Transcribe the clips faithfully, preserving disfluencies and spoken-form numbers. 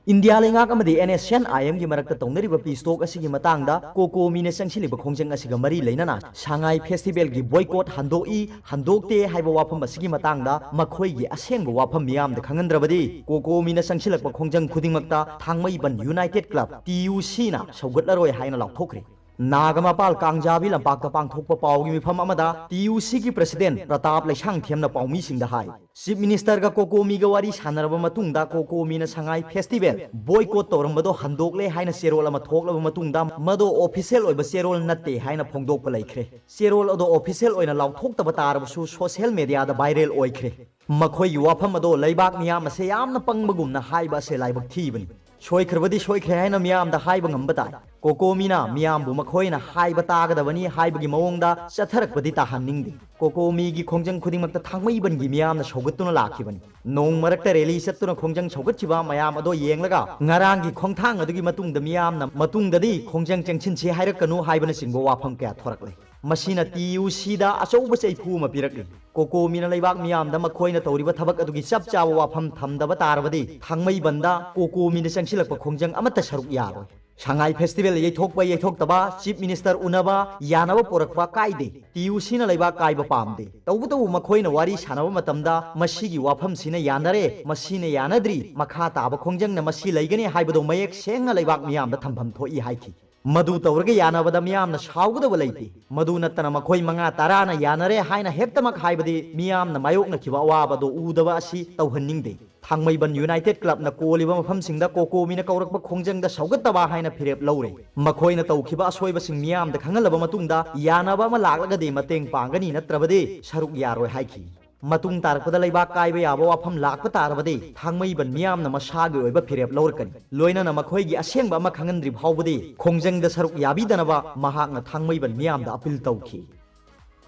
India ꯂꯩꯉꯥꯛ ꯑꯃꯗꯤ NSCN-IM-ꯒꯤ ꯃꯔꯛꯇ ꯇꯧꯅꯔꯤꯕ peace talk ꯑꯁꯤꯒꯤ ꯃꯇꯥꯡꯗ COCOMI-ꯅ ꯆꯪꯁꯤꯜꯂꯤꯕ ꯈꯣꯡꯖꯪ ꯑꯁꯤꯒ ꯃꯔꯤ ꯂꯩꯅꯅ ꯁꯉꯥꯏ festival-ꯒꯤ boycott ꯍꯟꯗꯣꯛꯏ, ꯍꯟꯗꯣꯛꯇꯦ ꯍꯥꯏꯕ ꯋꯥꯐꯝ ꯑꯁꯤꯒꯤ ꯃꯇꯥꯡꯗ ꯃꯈꯣꯏꯒꯤ ꯑꯁꯦꯡꯕ ꯋꯥꯐꯝ ꯃꯤꯌꯥꯝꯗ ꯈꯪꯍꯟꯗ꯭ꯔꯕꯗꯤ COCOMI-ꯅ ꯆꯪꯁꯤꯜꯂꯛꯄ ꯈꯣꯡꯖꯪ ꯈꯨꯗꯤꯡꯃꯛꯇ ꯊꯥꯡꯃꯩꯕꯟ United Club, TUC-ꯅ ꯁꯧꯒꯠꯂꯔꯣꯏ ꯍꯥꯏꯅ ꯂꯥꯎꯊꯣꯛꯈ꯭ꯔꯦ꯫ ꯅꯥꯒꯥꯃꯄꯥꯜ ꯀꯥꯡꯖꯥꯕꯤ ꯂꯝꯄꯥꯛꯇ ꯄꯥꯡꯊꯣꯛꯄ ꯄꯥꯎꯒꯤ ꯃꯤꯐꯝ ꯑꯃꯗ TUC-ꯒꯤ president ꯄ꯭ꯔꯇꯥꯞ ꯂꯩꯁꯥꯡꯊꯦꯝꯅ ꯄꯥꯎꯃꯤꯁꯤꯡꯗ ꯍꯥꯏ, Chief Minister-ꯒ COCOMI-ꯒ ꯋꯥꯔꯤ ꯁꯥꯟꯅꯔꯕ ꯃꯇꯨꯡꯗ COCOMI-ꯅ ꯁꯉꯥꯏ festival boycott ꯇꯧꯔꯝꯕꯗꯣ ꯍꯟꯗꯣꯛꯂꯦ ꯍꯥꯏꯅ ꯆꯦꯔꯣꯜ ꯑꯃ ꯊꯣꯛꯂꯕ ꯃꯇꯨꯡꯗ ꯃꯗꯣ official ꯑꯣꯏꯕ ꯆꯦꯔꯣꯜ ꯅꯠꯇꯦ ꯍꯥꯏꯅ ꯐꯣꯡꯗꯣꯛꯄ ꯂꯩꯈ꯭ꯔꯦ꯫ ꯆꯦꯔꯣꯜ ꯑꯗꯣ official ꯑꯣꯏꯅ ꯂꯥꯎꯊꯣꯛꯇꯕ ꯇꯥꯔꯕꯁꯨ social media-ꯗ viral ꯑꯣꯏꯈ꯭ꯔꯦ꯫ ꯃꯈꯣꯏꯒꯤ ꯋꯥꯐꯝ ꯑꯗꯣ ꯂꯩꯕꯥꯛ ꯃꯤꯌꯥꯝ ꯑꯁꯦ ꯌꯥꯝꯅ ꯄꯪꯕꯒꯨꯝꯅ ꯍꯥꯏꯕ ꯑꯁꯦ ꯂꯥꯏꯕꯛ ꯊꯤꯕꯅꯤ꯫ ꯁꯣꯏꯈ꯭ꯔꯕꯗꯤ ꯁꯣꯏꯈ꯭ꯔꯦ ꯍꯥꯏꯅ ꯃꯤꯌꯥꯝꯗ ꯍꯥꯏꯕ ꯉꯝꯕ ꯇꯥꯏ꯫ COCOMI-ꯅ ꯃꯤꯌꯥꯝꯕꯨ ꯃꯈꯣꯏꯅ ꯍꯥꯏꯕ ꯇꯥꯒꯗꯕꯅꯤ ꯍꯥꯏꯕꯒꯤ ꯃꯑꯣꯡꯗ ꯆꯠꯊꯔꯛꯄꯗꯤ ꯇꯥꯍꯟꯅꯤꯡꯗꯦ꯫ COCOMI-ꯒꯤ ꯈꯣꯡꯖꯪ ꯈꯨꯗꯤꯡꯃꯛꯇ ꯊꯥꯡꯃꯩꯕꯟꯒꯤ ꯃꯤꯌꯥꯝꯅ ꯁꯧꯒꯠꯇꯨꯅ ꯂꯥꯛꯈꯤꯕꯅꯤ꯫ ꯅꯣꯡ ꯃꯔꯛꯇ rally ꯆꯠꯇꯨꯅ ꯈꯣꯡꯖꯪ ꯁꯧꯒꯠꯈꯤꯕ ꯃꯌꯥꯝ ꯑꯗꯣ ꯌꯦꯡꯂꯒ ꯉꯔꯥꯡꯒꯤ ꯈꯣꯡꯊꯥꯡ ꯑꯗꯨꯒꯤ ꯃꯇꯨꯡꯗ ꯃꯤꯌꯥꯝꯅ ꯃꯇꯨꯡꯗꯗꯤ ꯈꯣꯡꯖꯪ ꯆꯪꯁꯤꯟꯁꯤ ꯍꯥꯏꯔꯛꯀꯅꯨ ꯍꯥꯏꯕꯅꯆꯤꯡꯕ ꯋꯥꯐꯝ ꯀꯌꯥ ꯊꯣꯔꯛꯂꯦ꯫ ꯃꯁꯤꯅ TUC-ꯗ ꯑꯆꯧꯕ ꯆꯩꯐꯨ ꯑꯃ ꯄꯤꯔꯛꯂꯤ꯫ COCOMI-ꯅ ꯂꯩꯕꯥꯛ ꯃꯤꯌꯥꯝꯗ ꯃꯈꯣꯏꯅ ꯇꯧꯔꯤꯕ ꯊꯕꯛ ꯑꯗꯨꯒꯤ ꯆꯞ ꯆꯥꯕ ꯋꯥꯐꯝ ꯊꯝꯗꯕ ꯇꯥꯔꯕꯗꯤ ꯊꯥꯡꯃꯩꯕꯟꯗ COCOMI-ꯅ ꯆꯪꯁꯤꯜꯂꯛꯄ ꯈꯣꯡꯖꯪ ꯑꯃꯠꯇ ꯁꯔꯨꯛ ꯌꯥꯔꯣꯏ꯫ ꯁꯉꯥꯏ festival ꯌꯩꯊꯣꯛꯄ ꯌꯩꯊꯣꯛꯇꯕ, Chief Minister ꯎꯅꯕ, ꯌꯥꯅꯕ ꯄꯨꯔꯛꯄ ꯀꯥꯏꯗꯦ꯫ TUC-ꯅ ꯂꯩꯕꯥꯛ ꯀꯥꯏꯕ ꯄꯥꯝꯗꯦ꯫ ꯇꯧꯕꯇꯕꯨ ꯃꯈꯣꯏꯅ ꯋꯥꯔꯤ ꯁꯥꯟꯅꯕ ꯃꯇꯝꯗ ꯃꯁꯤꯒꯤ ꯋꯥꯐꯝꯁꯤꯅ ꯌꯥꯅꯔꯦ, ꯃꯁꯤꯅ ꯌꯥꯅꯗ꯭ꯔꯤ, ꯃꯈꯥ ꯇꯥꯕ ꯈꯣꯡꯖꯪꯅ ꯃꯁꯤ ꯂꯩꯒꯅꯤ ꯍꯥꯏꯕꯗꯨ ꯃꯌꯦꯛ ꯁꯦꯡꯅ ꯂꯩꯕꯥꯛ ꯃꯤꯌꯥꯝꯗ ꯊꯝꯐꯝ ꯊꯣꯛꯏ ꯍꯥꯏꯈꯤ꯫ ꯃꯗꯨ ꯇꯧꯔꯒ ꯌꯥꯅꯕꯗ ꯃꯤꯌꯥꯝꯅ ꯁꯥꯎꯒꯗꯕ ꯂꯩꯇꯦ꯫ ꯃꯗꯨ ꯅꯠꯇꯅ ꯃꯈꯣꯏ ꯃꯉꯥ ꯇꯔꯥꯅ ꯌꯥꯅꯔꯦ ꯍꯥꯏꯅ ꯍꯦꯛꯇꯃꯛ ꯍꯥꯏꯕꯗꯤ ꯃꯤꯌꯥꯝꯅ ꯃꯥꯌꯣꯛꯅꯈꯤꯕ ꯑꯋꯥꯕꯗꯣ ꯎꯗꯕ ꯑꯁꯤ ꯇꯧꯍꯟꯅꯤꯡꯗꯦ꯫ ꯊꯥꯡꯃꯩꯕꯟ United Club-ꯅ ꯀꯣꯜꯂꯤꯕ ꯃꯐꯝꯁꯤꯡꯗ COCOMI-ꯅ ꯀꯧꯔꯛꯄ ꯈꯣꯡꯖꯪꯗ ꯁꯧꯒꯠꯇꯕ ꯍꯥꯏꯅ ꯐꯤꯔꯦꯞ ꯂꯧꯔꯦ꯫ ꯃꯈꯣꯏꯅ ꯇꯧꯈꯤꯕ ꯑꯁꯣꯏꯕꯁꯤꯡ ꯃꯤꯌꯥꯝꯗ ꯈꯪꯍꯜꯂꯕ ꯃꯇꯨꯡꯗ ꯌꯥꯅꯕ ꯑꯃ ꯂꯥꯛꯂꯒꯗꯤ ꯃꯇꯦꯡ ꯄꯥꯡꯒꯅꯤ, ꯅꯠꯇ꯭ꯔꯕꯗꯤ ꯁꯔꯨꯛ ꯌꯥꯔꯣꯏ ꯍꯥꯏꯈꯤ꯫ ꯃꯇꯨꯡ ꯇꯥꯔꯛꯄꯗ ꯂꯩꯕꯥꯛ ꯀꯥꯏꯕ ꯌꯥꯕ ꯋꯥꯐꯝ ꯂꯥꯛꯄ ꯇꯥꯔꯕꯗꯤ ꯊꯥꯡꯃꯩꯕꯟ ꯃꯤꯌꯥꯝꯅ ꯃꯁꯥꯒꯤ ꯑꯣꯏꯕ ꯐꯤꯔꯦꯞ ꯂꯧꯔꯛꯀꯅꯤ꯫ ꯂꯣꯏꯅꯅ ꯃꯈꯣꯏꯒꯤ ꯑꯁꯦꯡꯕ ꯑꯃ ꯈꯪꯍꯟꯗ꯭ꯔꯤ ꯐꯥꯎꯕꯗꯤ ꯈꯣꯡꯖꯪꯗ ꯁꯔꯨꯛ ꯌꯥꯕꯤꯗꯅꯕ ꯃꯍꯥꯛꯅ ꯊꯥꯡꯃꯩꯕꯟ ꯃꯤꯌꯥꯝꯗ appeal ꯇꯧꯈꯤ꯫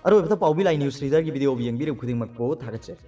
ꯑꯔꯣꯏꯕꯗ ꯄꯥꯎꯕꯤ ꯂꯥꯏ news reader-ꯒꯤ video ꯌꯦꯡꯕꯤꯔꯤꯕ ꯈꯨꯗꯤꯡꯃꯛꯄꯨ ꯊꯥꯒꯠꯆꯔꯤ꯫